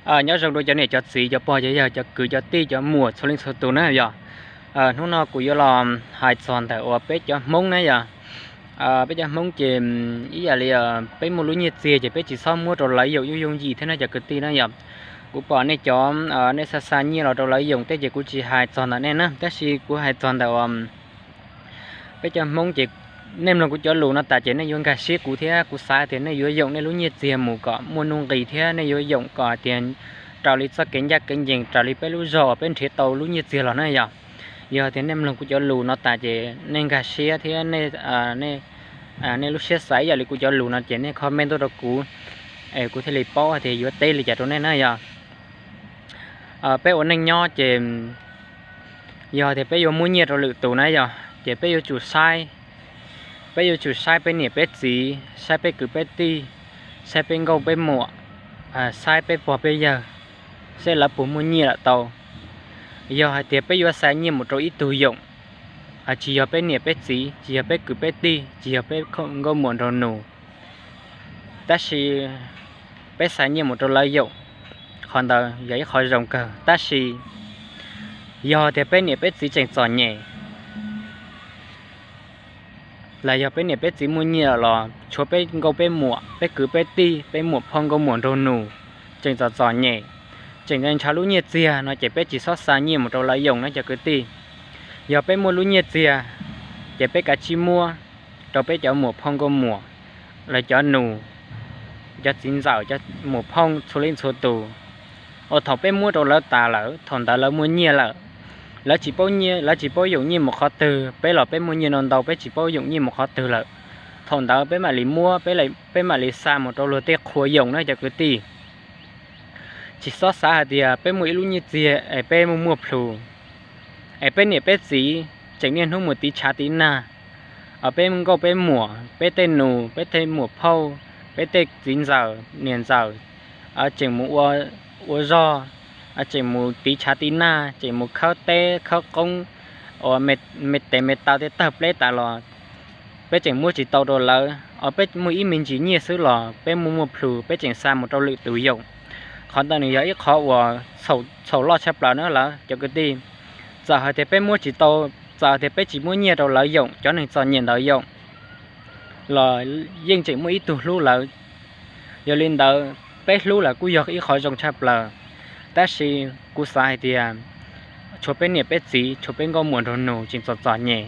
Nyob zoo rau cov niam cov txiv, cov pog cov yawg, cov kwv cov tij, cov muam txhua leej txhua tus na yog. Hnub no kuv yuav los hais txog ntawm uas peb cov Hmoob na yog. Peb cov Hmoob ces ib yam li peb muaj lub nyiaj txiag ces peb tsis txhob muab rau lawv yoom yooj yooj yim thiab no cov kwv tij na yog. Kuv pom nej cov, nej xa xa nyiaj los rau lawv yoom tej ces kuv tsis hais txog ntawm nej na, tab sis kuv hais txog ntawm uas peb cov Hmoob ces nej mloog kuv cov lus no tas ces nej yuav nkag siab kuv thiab kuv xav tias nej yuav yoom nej lub nyiaj txiag mus kom muaj nuj nqis thiab nej yuav yoom kom hais tias raws li txoj kev ncaj kev ncees raws li peb lub zog uas peb nrhiav tau lub nyiaj txiag los na yog. Yog tias nej mloog kuv cov lus no tas ces nej nkag siab thiab nej lub siab xav ib yam li kuv cov lus no ces nej comment tuaj rau kuv, kuv thiaj li paub hais tias yuav teb li cas rau nej na yog. Peb ua neej nyob ces yog tias peb yuav muab nyiaj rau lwm tus na yog ces peb yuav tsum saib, peb yuav tsum saib peb niam peb txiv, saib peb kwv peb tij, saib peb nkauj peb muam, saib peb pog peb yawg, saib lawv puas muaj nyiaj lawm tau. Yog hais tias peb yuav xa nyiaj mus rau ib tug yoom, tsis yog peb niam peb txiv, tsis yog peb kwv peb tij, tsis yog peb nkauj muam nraug nus, tab sis peb xa nyiaj mus rau lawv yoom, qhov ntawd yog ib qhov zoo kawg. Tab sis yog tias peb niam peb txiv tseem txom nyem, los yog peb niam peb txiv muaj nyiaj los tshuav peb nkauj peb muam, peb kwv peb tij, peb muam phauj nkauj muam nraug nus tseem txom txom nyem, tseem ntshaw lub nyiaj txiag no ces peb tsis txhob xa nyiaj mus rau lawv yoom na cov kwv tij. Yog peb muaj lub nyiaj txiag ces peb kav tsij muab rau peb cov muam phauj nkauj muam, lawv cov nus, cov txiv ntxawm, cov muam phauj txhua leej txhua tus, uas thaum peb muab rau lawv tas lawm thaum ntawd lawv muaj nyiaj lawm, lawv tsis paub, lawv tsis paub yoom nyiaj mus qhov twg, peb los peb muaj nyiaj no ntau peb tsis paub yoom nyiaj mus qhov twg lawm, thaum ntawd peb mam li muab, peb mam li xa mus rau luag tej qhua yoom na cov kwv tij. Tsis txhob xav hais tias peb muaj ib lub nyiaj txiag es peb muaj muaj plhus, es peb niam peb txiv tseem niaj hnub mus tiv tshav tiv nag, peb nkauj peb muam, peb tej nus, peb tej muam phauj, peb tej txiv ntxawm niam ntxawm tseem mus ua zog, tseem mus tiv tshav tiv nag, tseem mus khawb teb khawb qoob, ua me tes me taw tej tawg pleb tas los peb tseem muab tsis tau rau lawv, peb muaj ib me ntsis nyiaj xwb los peb muaj muaj plhus peb tseem xa mus rau lwm tus yoom. Qhov ntawd nws yog ib qhov uas txhaum loj tshaj plaws na lawv cov kwv tij. Txawm hais tias peb muab tsis tau, txawm hais tias peb tsis muab nyiaj rau lawv yoom, cov neeg txom nyem ntawd yoom los yeej tseem muaj ib tug hlub lawv. Yog li ntawd peb hlub lawv kuj yog ib qhov zoo tshaj plaws, tab sis kuv xav hais tias tshuav peb niam peb txiv, tshuav peb nkauj muam nraug nus tseem txom txom nyem,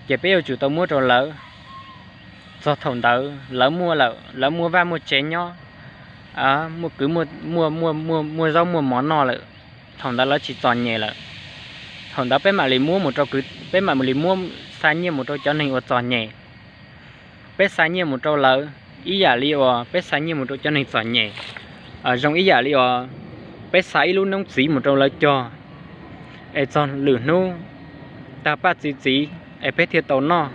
ces peb yuav tsum tau muab rau lawv. Txog thaum ntawd lawv muaj lawm, lawv muaj vaj muaj tsev nyob, muaj kwv muaj zaub muaj mov noj lawm, thaum ntawd lawv tsis txom nyem lawm, thaum ntawd peb mam li muab mus rau, peb mam li muab xa nyiaj mus rau cov neeg uas txom nyem. Peb xa nyiaj mus rau lawv ib yam li uas peb xa nyiaj mus rau cov neeg txom nyem, zoo ib yam li uas peb xa ib lub noob txiv mus rau lawv cog, es txog lwm hnub tag paj txi txiv es peb thiaj tau noj.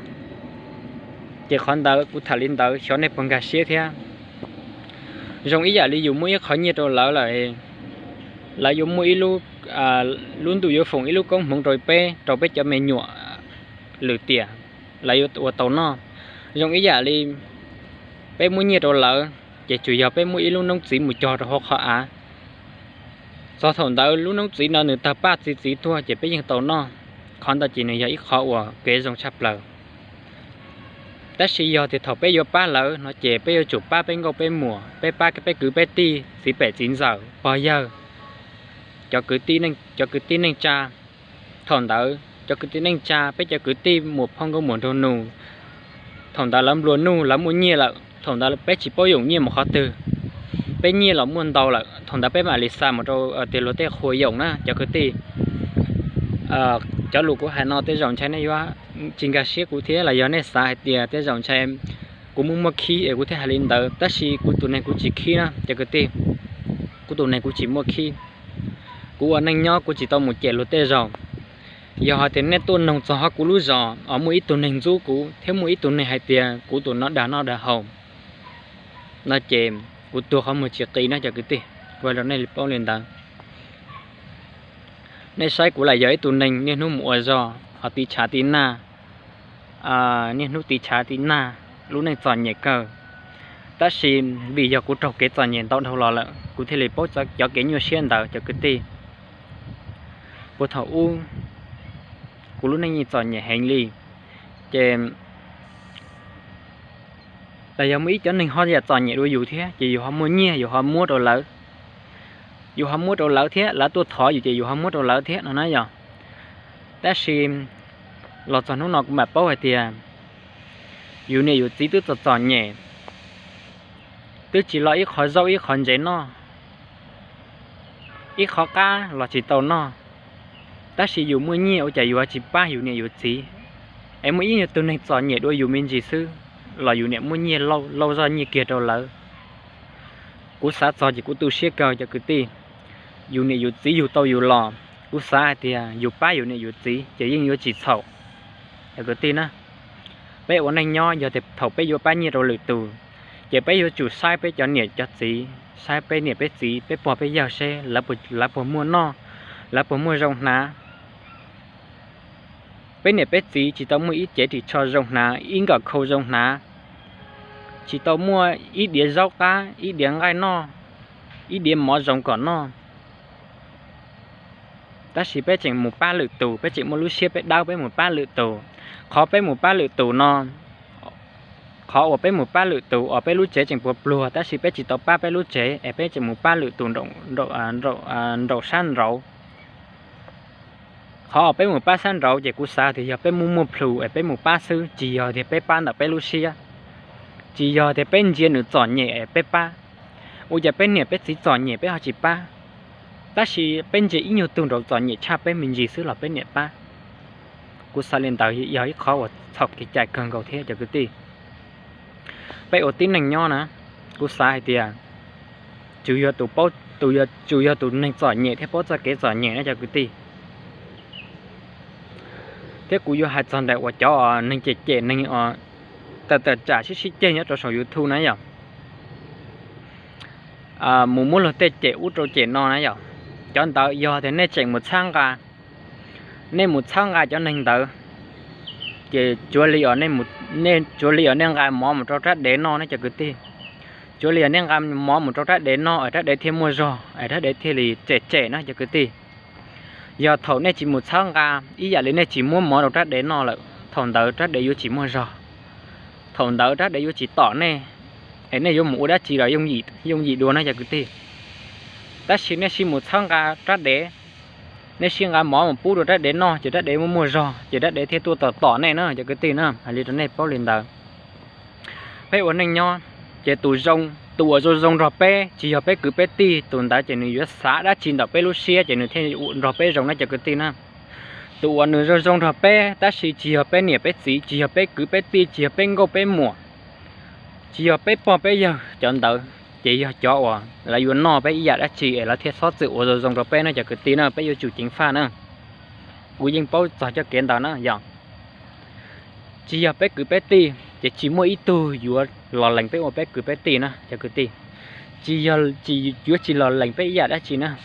Ces qhov ntawd kuv tham li ntawd xyov nej puas nkag siab thiab. Zoo ib yam li yus muab ib qhov nyiaj rau lawv lawm, lawv yuav muaj ib lub, lub ntuj yuav foom ib lub koob hmoov rau peb, rau peb cov me nyuam lwm tiam lawv yuav ua tau noj. Zoo ib yam li peb muab nyiaj rau lawv, ces tsuas yog peb muab ib lub noob txiv mus cog rau hauv qhov av. Txog thaum ntawd lub noob txiv no nws tag paj txi txiv tuag ces peb yeej tau noj. Qhov ntawd ces nws yog ib qhov uas kev zoo tshaj plaws. Tab sis yog tias thaum peb yuav pab lawv no ces peb yuav tsum pab peb nkauj peb muam, peb pab peb kwv peb tij, txiv pem txiv ntxawm, pog yawg, cov kwv tij neej tsa. Thaum ntawd cov kwv tij neej tsa, peb cov kwv tij muam phauj nkauj muam nraug nus, thaum ntawd lawv nplua nuj lawv muaj nyiaj lawm, thaum ntawd peb tsis paub yoom nyiaj mus qhov twg. Peb nyiaj los muaj ntau lawm, thaum ntawd peb mam li xa mus rau tias luag tej qhua yoom na cov kwv tij. Cov lus kuv hais no tej zaum ntshai nej yuav tsis nkag siab kuv thiab los yog nej xav hais tias tej zaum ntshai kuv muaj muaj khib es kuv thiaj hais li ntawd, tab sis kuv tus neeg kuv tsis khib na cov kwv tij. Kuv tus neeg kuv tsis muaj khib. Kuv ua neej nyob kuv tsis tau mus cem luag tej zaum. Yog hais tias nej tuaj noog txog hauv kuv lub zos os muaj ib tug neeg ntxub kuv thiab muaj ib tug neeg hais tias kuv tus no dag noj dag haus no ces kuv tuag qhov muag tsis qis na cov kwv tij. Kuv hais rau nej li paub li ntawd. Nej saib kuv lam yog ib tug neeg niaj hnub mus ua zog ho tiv tshav tiv nag, niaj hnub tiv tshav tiv nag, lub neej txom nyem kawg. Tab sis vim yog kuv raug kev txom nyem ntau dhau los lawm, kuv thiaj li paub cov kev nyuaj siab ntawd cov kwv tij. Puag thaum ub kuv lub neej yeej txom nyem heev li, ces los yog muaj ib cov neeg ho yam txom nyem dua yus thiab, ces yus ho muaj nyiaj yus ho muab rau lawv, yus ho muab rau lawv thiab, lawv tuaj thov yus ces yus ho muab rau lawv thiab no na yog. Tab sis los txog hnub no kuv mam paub hais tias yus niam yus txiv twb txom txom nyem, twb tsis lo ib qho zaub ib qho ntsev noj, ib qho qab los tsis tau noj, tab sis yus muaj nyiaj ua cas yus ho tsis pab yus niam yus txiv, es muaj ib nyuag tug neeg txom nyem dua yus me ntsis xwb los yus niam muab nyiaj lauj zoj nyiaj kiag rau lawv. Kuv xav txog ces kuv tu siab kawg cov kwv tij. Yus niam yus txiv yug tau yus los, kuv xav hais tias yus pab yus niam yus txiv ces yeej yuav tsis txhaum. Cov kwv tij na, peb ua neej nyob yog tias thaum peb yuav pab nyiaj rau lwm tus, ces peb yuav tsum saib peb cov niam cov txiv, saib peb niam peb txiv peb pog peb yawg seb lawv puas muaj noj, lawv puas muaj zoo hnav. Peb niam peb txiv tsis tau muaj ib cev ris tsho zoo hnav, ib nkawm khau zoo hnav, tsis tau muaj ib diav zaub qab, ib diav nqaij noj, ib diav mov zoo kom noj, tab sis peb tseem mus pab lwm tus, peb tseem muaj lub siab peb dawb peb mus pab lwm tus. Qhov peb mus pab lwm tus no, qhov uas peb mus pab lwm tus uas peb lub tsev tseem puas pluag tab sis peb tsis tau pab peb lub tsev es peb tseem mus pab lwm tus nraum sab nraud. Qhov uas peb mus pab sab nraud ces kuv xav tias yog peb muaj muaj plhus es peb mus pab xwb, tsis yog tias peb pab ntawm peb lub siab, tsis yog tias peb ntsia nws txom nyem es peb pab. Ua cas peb niam peb txiv txom nyem peb ho tsis pab, tab sis peb ntsia ib nyuag tug nraud txom nyem tshaj peb me ntsis xwb los peb niam pab. Kuv xav li ntawd yog ib qhov uas txhaum kev cai kawg nkaus thiab cov kwv tij. Peb ua tib neeg nyob na, kuv xav hais tias tsum yog tus paub, tus yog, tsum yog tus neeg txom nyem thiab paub txoj kev txom nyem na cov kwv tij. Thiab kuv yuav hais txog ntawm uas cov neeg cem cem neeg tawm tawm tsam sib sib ceg nyob rau saum YouTube na yom, mus muab luag tej cem ub rau cem no na yom. Cov ntawd yog tias nej tseem mus txhawb nqa, nej mus txhawb nqa cov neeg ntawd, ces tsuav li os, nej tsuav li os nej nqa mov mus rau rab dev noj ne cov kwv tij. Tsuav li os nej nqa mov mus rau rab dev noj es rab dev thiaj muaj zog es rab dev thiaj li tsem tsem na cov kwv tij. Yog thaum nej tsis mus txhawb nqa, ib yam li nej tsis muab mov rau rab dev noj lawm, thaum ntawd rab dev yuav tsis muaj zog, thaum ntawd rab dev yuav tsis tom nej, es nej yuav mus ua dab tsi los yooj yim dua na cov kwv tij. Tab sis nej sib mus txhawb nqa rab dev, nej sib nqa mov mus pub rau rab dev noj ces rab dev muaj muaj zog ces rab dev thiaj tuaj tom tom nej na cov kwv tij na. Hais li rau nej paub li ntawd. Peb ua neej nyob, ces tus zoo, tus uas zoo zoo nrog peb tsis yog peb kwv peb tij, tus ntawd ces nws yuav xav dab tsi ntawm peb lub siab ces nws thiaj nrog peb zoo na cov kwv tij na. Tus uas nws zoo zoo nrog peb tab sis tsis yog peb niam peb txiv, tsis yog peb kwv peb tij, tsis yog peb nkauj peb muam, tsis yog peb pog peb yawg, cov ntawd ces yog cov uas lawv yuav noj peb ib yam dab tsi es lawv thiaj txhob txwm ua zoo zoo rau peb na cov kwv tij na. Peb yuav tsum ceev faj na. Kuv yeej paub txog cov kev ntawd na yog tsis yog peb kwv peb tij ces tsis muaj ib tug yuav los lees peb ua peb kwv peb tij na cov kwv tij. Tsis yog, tsis yuav tsis los lees peb ib yam dab tsi na.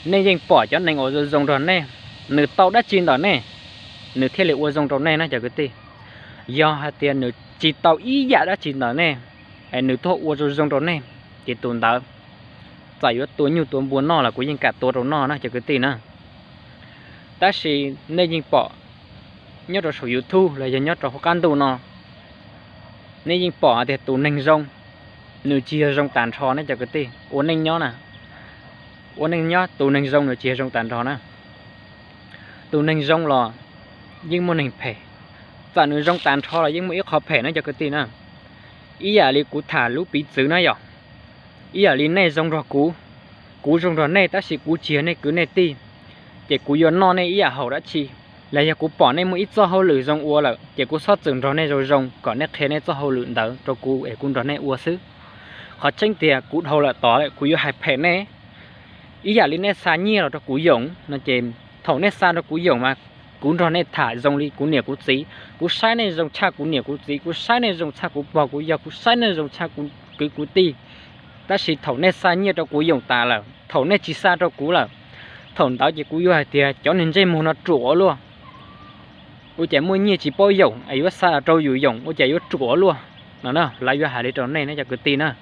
Nej yeej pom cov neeg uas zoo zoo nrog nej, nws tau dab tsi ntawm nej, nws thiaj li ua zoo rau nej na cov kwv tij. Yog hais tias nws tsis tau ib yam dab tsi ntawm nej, es nws tuaj ua zoo zoo rau nej, ces tus ntawd txawm yuav tua nyuj tua npua noj los kuv yeej kam tua rau noj na cov kwv tij na. Tab sis nej yeej pom nyob rau saum YouTube los yog nyob rau hauv qab ntuj no, nej yeej pom hais tias tus neeg zoo nws tsis yog zoo tas nrho ne cov kwv tij. Ua neej nyob na, ua neej nyob tus neeg zoo nws tsis yog zoo tas nrho na. Tus neeg zoo los yeej muaj neeg phem, txawm nws zoo tas nrho los yeej muaj ib qho phem na cov kwv tij na. Ib yam li kuv tham lub piv txwv na yom, ib yam li nej zoo nrog kuv, kuv zoo nrog nej tab sis kuv tsis yog nej kwv nej tij, ces kuv yuav noj nej ib yam haum dab tsi? Los yog kuv pom nej muaj ib txoj hauj lwm zoo ua lawm ces kuv txhob txwm nrog nej zoo zoo kom nej qhia nej txoj hauj lwm ntawd rau kuv es kuv nrog nej ua xwb. Qhov tseeb tiag kuv dhau lawm tod lawm kuv yuav hais phem nej. Ib yam li nej xa nyiaj los rau kuv yoom no ces thaum nej xa rau kuv yoom mas kuv nrog nej tham zoo li kuv niam kuv txiv, kuv saib nej zoo tshaj kuv niam kuv txiv, kuv saib nej zoo tshaj kuv pog kuv yawg, kuv saib nej zoo tshaj kuv kwv kuv tij. Tab sis thaum nej xa nyiaj rau kuv yoom tas lawm, thaum nej tsis xa rau kuv lawm, thaum ntawd ces kuv yuav hais tias cov neeg ntsej muag no ruam ua luaj. Ua cas muaj nyiaj tsis paub yoom es yuav xa los rau yus yoom, ua cas yuav ruam ua luaj. no, lawv yuav hais li rau nej ne cov kwv tij na.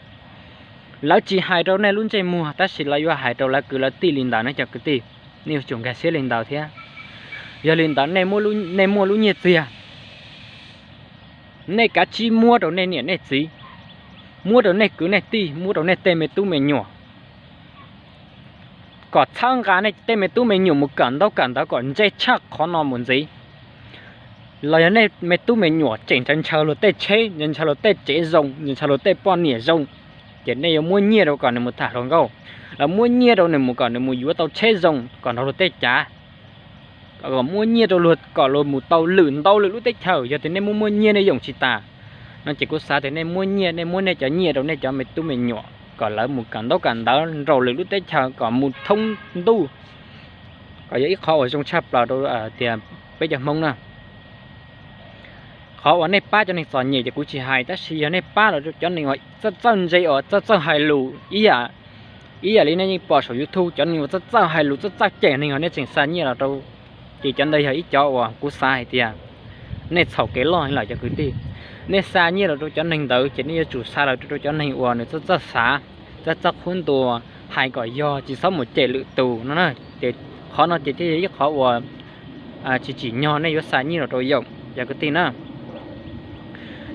Lawv tsis hais rau nej lub ntsej muag tab sis lawv yuav hais rau lawv kwv lawv tij li ntawd ne cov kwv tij. Nej yuav tsum nkag siab li ntawd thiab. Yog li ntawd nej muaj lub nyiaj txiag, nej kav tsij muab rau nej niam nej txiv, muab rau nej kwv nej tij, muab rau nej tej me tub me nyuam, kom txhawb nqa nej tej me tub me nyuam mus kawm ntaub kawm ntawv kom ntse tshaj qhov no mus ntxiv. Los yog nej me tub me nyuam tseem ntshaw ntshaw luag tej tsheb, ntshaw ntshaw luag tej tsev zoo, ntshaw ntshaw luag tej poj niam zoo, ces nej yuav muab nyiaj rau kom nws mus tham hluas nkauj, los muab nyiaj rau nws mus kom nws mus yuav tau tsheb zoo kom nrog luag tej cav, kom muab nyiaj rau luag kom luag mus tau lwm ntau lwm lub teb chaws. Yog tias nej muaj muaj nyiaj nej yoom tsis tas no ces kuv xav tias nej muab nyiaj, nej muab nej cov nyiaj rau nej cov me tub me nyuam kom lawv mus kawm ntaub kawm ntawv nraum lwm lub teb chaws kom mus thoob ntuj, kom yog ib qhov uas zoo tshaj plaws rau tias peb cov Hmoob na. Qhov uas nej pab cov neeg txom nyem ces kuv tsis hais, tab sis yog nej pab los rau cov neeg uas txawj txawj ntse uas txawj txawj hais lus ib yam, ib yam li nej yeej pom saum YouTube, cov neeg uas txawj txawj hais lus txawj txawj cem neeg uas nej tseem xa nyiaj los rau, ces cov ntawd yog ib cov uas kuv xav hais tias nej txhaum kev loj heev lawm cov kwv tij. Nej xa nyiaj los rau cov neeg ntawd ces nej yuav tsum xa los rau cov neeg uas nws txawj txawj xav, txawj txawj qhuab ntuas, hais kom yog tsis txhob mus cem lwm tus no na. Ces qhov no ces thiaj yog ib qhov uas tsis tsim nyog nej yuav xa nyiaj los rau yoom cov kwv tij na.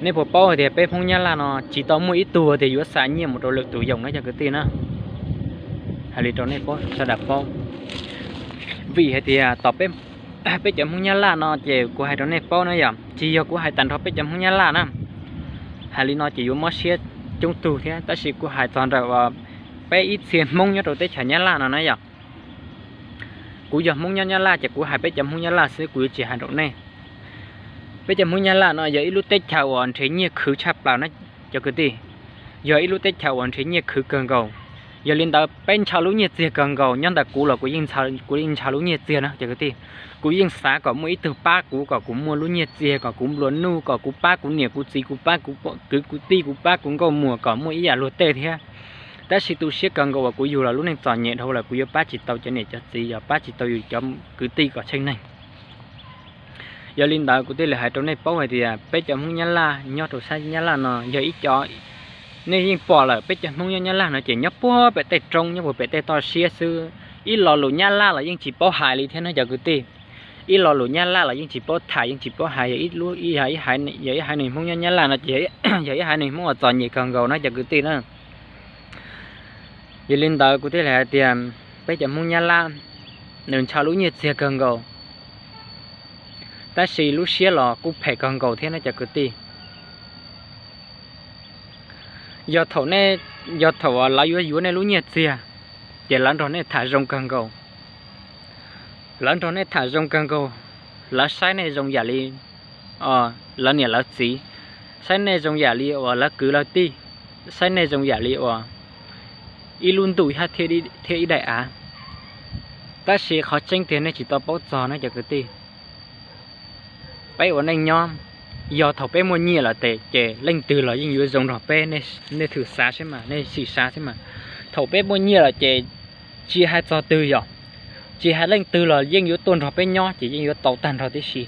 Nej puas paub hais tias peb Hmoob Nyab Laj no tsis tau muaj ib tug tias yuav xa nyiaj mus rau lwm tus yoom na cov kwv tij na. Hais li rau nej paub sawv daws paub. Vim hais tias tom peb cov Hmoob Nyab Laj no ces kuv hais rau nej paub na yom, tsis yog kuv hais tag nrho peb cov Hmoob Nyab Laj na. Hais li no ces yuav mob siab coob tug thiab, tab sis kuv hais txog ntawm peb ib txhia Hmoob nyob rau teb chaws Nyab Laj no na yom. Kuv yog Hmoob nyob Nyab Laj ces kuv hais peb cov Hmoob Nyab Laj xwb, kuv yuav tsis hais rau nej. Peb cov Hmoob Nyab Laj no yog ib lub teb chaws uas nrhiav nyiaj khwv tshaj plaws na cov kwv tij. Yog ib lub teb chaws uas nrhiav nyiaj khwv kawg nkaus. Yog li ntawd peb ntshaw lub nyiaj txiag kawg nkaus, nyob ntawm kuv los kuv yeej ntshaw lub nyiaj txiag na cov kwv tij. Kuv yeej xav kom muaj ib tug pab kuv, kom kuv muaj lub nyiaj txiag, kom kuv nplua nuj, kom kuv pab kuv niam kuv txiv, kuv pab kuv kwv kuv tij, kuv pab kuv nkauj muam kom muaj ib yam luag tej thiab. Tab sis tu siab kawg nkaus uas kuv yug los lub neej txom nyem dhau lawm, kuv yuav pab tsis tau cov niam cov txiv, yog pab tsis tau yus cov kwv tij kom tsheej neeg. Yog li ntawd kuv thiaj li hais rau nej paub hais tias peb cov Hmoob Nyab Laj nyob rau sab Nyab Laj no yog ib co, nej yeej pom lawm, peb cov Hmoob nyob Nyab Laj no ces nyob puag pem tej roob, nyob puag pem tej toj siab xwb. Ib lo lus Nyab Laj los yeej tsis paub hais li thiab na cov kwv tij. Ib lo lus Nyab Laj los yeej tsis paub tham, yeej tsis paub hais, yog ib haiv neeg Hmoob nyob Nyab Laj no ces yog ib haiv neeg Hmoob uas txom nyem kawg nkaus na cov kwv tij na. Yog li ntawd kuv thiaj li hais tias peb cov Hmoob Nyab Laj nws ntshaw lub nyiaj txiag kawg nkaus, tab sis lub siab los kuj phem kawg nkaus thiab na cov kwv tij. Yog thaum nej, yog thaum lawv yuav yuav nej lub nyiaj txiag, ces lawv nrog nej tham zoo kawg nkaus. Lawv nrog nej tham zoo kawg nkaus, lawv saib nej zoo yam li lawv niam lawv txiv, saib nej zoo yam li uas lawv kwv lawv tij, saib nej zoo yam li uas ib lub ntuj thiab ib daim av. Tab sis qhov tseeb tiag nej tsis tau paub txog na cov kwv tij. Peb ua neej nyob, yog thaum peb muaj nyiaj lawm tes ces leej twg los yeej yuav zoo nrog peb, nej thwm xav saib mas, nej sim xav saib mas. Thaum peb muaj nyiaj lawm ces tsis hais txog twg yog, tsis hais leej twg los yeej yuav tuaj nrog peb nyob ces yeej yuav tau tag nrho tib si.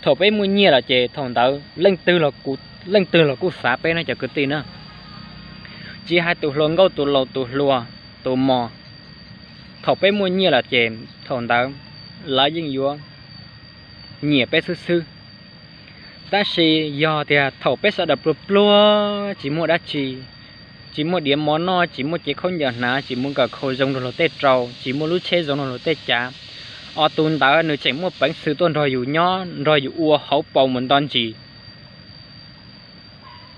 Thaum peb muaj nyiaj lawm ces thaum ntawd leej twg los, leej twg los kuj xav peb na cov kwv tij na. Tsis hais tus hluas nkauj tus laus tus hluas tus mos, thaum peb muaj nyiaj lawm ces thaum ntawd lawv yeej yuav nyiam peb xwb xwb. Tab sis yog tias thaum peb sawv daws pluag pluag tsis muaj dab tsi, tsis muaj diav mov noj, tsis muaj cev khaub ncaws hnav, tsis muaj nkawm khau zoo nrog luag tej rau, tsis muaj lub tsheb zoo nrog luag tej cav, os tus ntawd nws tseem muaj peev xwm tuaj nrog yus nyob, nrog yus ua hauv paus mus nto ntsis.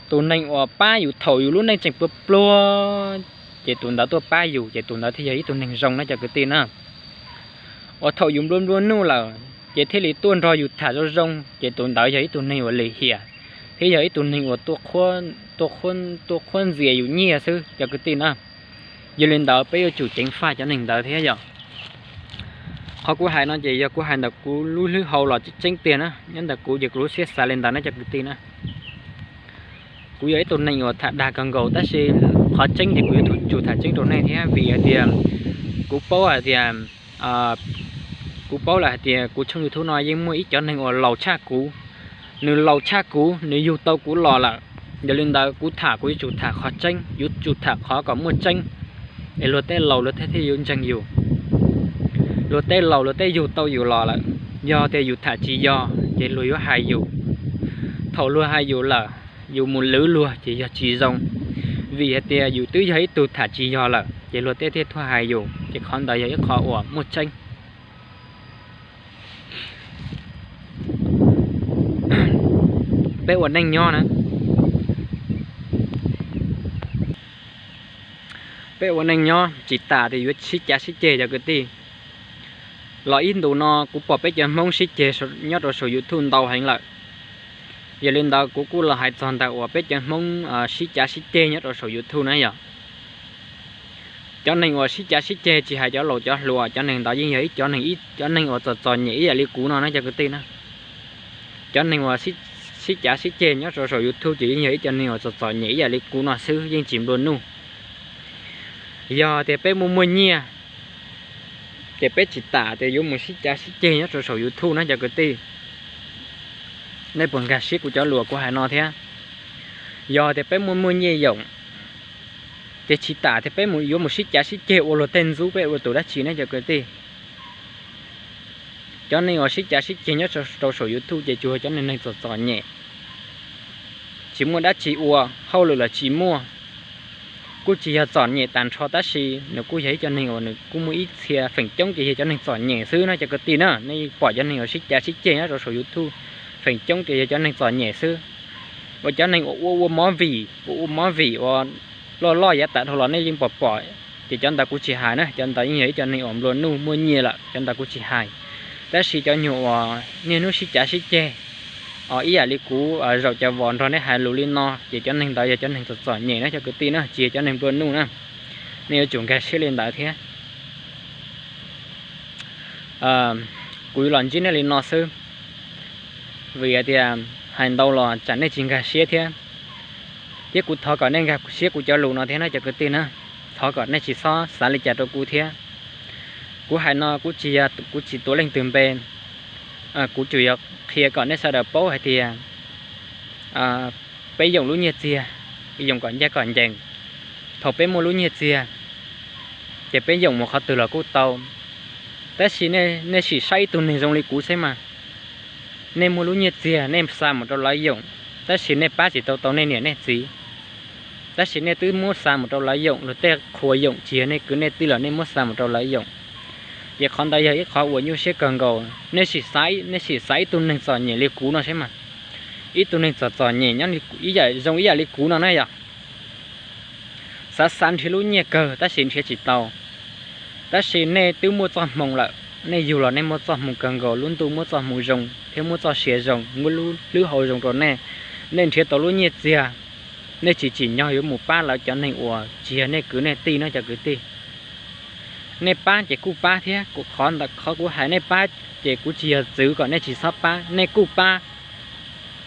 Tus neeg uas pab yus thaum yus lub neej tseem pluag pluag, ces tus ntawd tuaj pab yus ces tus ntawd thiaj yog ib tug neeg zoo na cov kwv tij na. Uas thaum yus nplua nplua nuj lawm ces thiaj li tuaj nrog yus tham zoo zoo ces tus ntawd yog ib tug neeg uas lim hiam, thiab yog ib tug neeg uas tuaj qhuab ntxias yus nyiaj xwb cov kwv tij na. Yog li ntawd peb yuav tsum ceev faj cov neeg ntawd thiab yom. Qhov kuv hais no ces yog kuv hais ntawm kuv lub hlwb hau los tseeb tiag na, nyob ntawm kuv ces kuv lub siab xav li ntawd na cov kwv tij na. Kuv yog ib tug neeg uas tham dag kawg nkaus tab sis qhov tseeb ces kuv yuav tsum tham tseeb rau nej thiab vim hais tias kuv paub hais tias, kuv paub lawm hais tias kuv tshooj YouTube no yeej muaj ib cov neeg uas laus tshaj kuv. Nws laus tshaj kuv, nws yug tau kuv los lawm, Yog li ntawd kuv tham kuv yuav tsum tham qhov tseeb, yuav tsum tham qhov kom muaj tseeb, es luag tej laus luag thiaj yuav ntseeg yus. Luag tej laus luag tej yug tau yus los lawm, yog tias yus tham tsis yog ces luag yuav hais yus. Thaum luag hais yus lawm, yus mus lwv luag ces yog tsis zoo, vim hais tias yus twb yog ib tug tham tsis yog lawm ces luag tej thiaj tuaj hais yus, ces qhov ntawd yog ib qho uas muaj tseeb. Peb ua neej nyob na, peb ua neej nyob tsis tas tias yuav sib cav sib ceg cov kwv tij. Los ib ntus no kuv pom peb cov Hmoob sib ceg nyob rau saum YouTube ntau heev lawm. Yog li ntawd kuv kuj los hais txog ntawm uas peb cov Hmoob sib cav sib ceg nyob rau saum YouTube na yog. Cov neeg uas sib cav sib ceg tsis hais cov laus cov hluas, cov neeg ntawd yeej yog ib cov neeg, ib cov neeg uas txom txom nyem ib yam li kuv no na cov kwv tij na. Cov neeg uas sib cav sib ceg nyob rau saum YouTube ces yeej yog ib cov neeg uas txom txom nyem ib yam li kuv no xwb, yeej tsis nplua nuj. Yog tias peb muaj muaj nyiaj, ces peb tsis tas tias yuav mus sib cav sib ceg nyob rau saum YouTube na cov kwv tij. Nej puas nkag siab kuv cov lus kuv hais no thiab? Yog tias peb muaj muaj nyiaj yoom, ces tsis tas tias peb yuav mus sib cav sib ceg ua luag tej ntxub peb ua tus dab tsi ne cov kwv tij. Cov neeg uas sib cav sib ceg nyob rau saum YouTube ces tsuas yog cov neeg txom txom nyem, tsis muaj dab tsi ua, hauj lwm los tsis muaj. Kuj tsis yog txom nyem tag nrho tab sis nws kuj yog ib cov neeg uas nws kuj muaj ib txhia feem coob ces yog cov neeg txom nyem xwb no cov kwv tij na. Nej pom cov neeg uas sib cav sib ceg nyob rau saum YouTube, feem coob ces yog cov neeg txom nyem xwb. Uas cov neeg uas ua ua movie, ua ua movie uas loj loj yav tas dhau los nej yeej pom pom, ces cov ntawd kuv tsis hais na, cov ntawd yeej yog ib cov neeg uas nplua nuj muaj nyiaj lawm, cov ntawd kuv tsis hais. Tab sis cov nyuag uas niaj hnub sib cav sib ceg, ib yam li kuv zaum cov vos nrog nej hais lus li no ces cov neeg ntawd yog cov neeg txom txom nyem na cov kwv tij na, tsis yog cov neeg nplua nuj na. Nej yuav tsum nkag siab li ntawd thiab. Kuv yuav los ntsib nej li no xwb, vim hais tias hais ntau los tsam nej tsis nkag siab thiab. Thiab kuv thov kom nej nkag siab kuv cov lus no thiab na cov kwv tij na. Thov kom nej tsis txhob xav li cas rau kuv thiab. Kuv hais no kuv tsis, kuv tsis tuav leej twg npe, kuv tsuas yog qhia kom nej sawv daws paub hais tias peb yoom lub nyiaj txiag, yoom kom ncaj kom ncees. Thaum peb muaj lub nyiaj txiag, ces peb yoom mus qhov twg los kuj tau. Tab sis nej sim saib ib tug neeg zoo li kuv saib mas, nej muaj lub nyiaj txiag nej xa mus rau lawv yoom, tab sis nej pab tsis tau tau nej niam nej txiv. Tab sis nej twb muab xa mus rau lawv yoom, luag tej qhua yoom tsis yog nej kwv nej tij los nej muab xa mus rau lawv yoom. Ces qhov ntawd yog ib qhov uas nyuaj siab kawg nkaus. Nej sim xav, nej sim xav ib tug neeg txom nyem li kuv no saib mas, ib tug neeg txom txom nyem nyob ib yam zoo ib yam li kuv no na yog. Xav xav nrhiav lub nyiaj kawg tab sis nrhiav tsis tau. Tab sis nej twb muaj txoj hmoo lawm, nej yug los nej muaj txoj hmoo kawg nkaus, lub ntuj muaj txoj hmoo zoo thiab muaj txoj sia zoo, muaj lub hlwb hau zoo rau nej. Nej nrhiav tau lub nyiaj txiag, nej tsis tsim nyog yuav mus pab lawv cov neeg uas tsis yog nej kwv nej tij no cov kwv tij. Nej pab ces kuj pab thiab, kuv qhov ntawm qhov kuv hais nej pab ces kuv tsis yog txwv kom nej tsis txhob pab, nej kuj pab.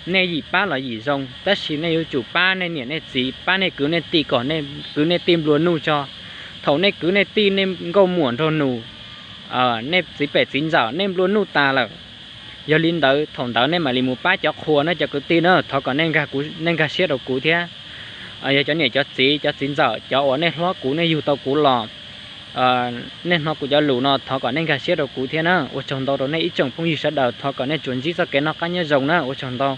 Nej yim pab los yim zoo, tab sis nej yuav tsum pab nej niam nej txiv, pab nej kwv nej tij kom nej kwv nej tij nplua nuj tso. Thaum nej kwv nej tij nej nkauj muam nraug nus, nej txiv pem txiv ntxawm nej nplua nuj tas lawm. Yog li ntawd thaum ntawd nej mam li mus pab cov qhua na cov kwv tij na, thov kom nej nkag siab rau kuv thiab. Yog cov niam cov txiv cov txiv ntxawm cov uas nej hlob kuv nej yug tau kuv los, nej hnov kuv cov lus no thov kom nej nkag siab rau kuv thiab na. Ua tsaug ntau rau nej ib tsoom phooj ywg sawv daws, thov kom nej tsuas ntsib txoj kev noj qab nyob zoo na, ua tsaug ntau.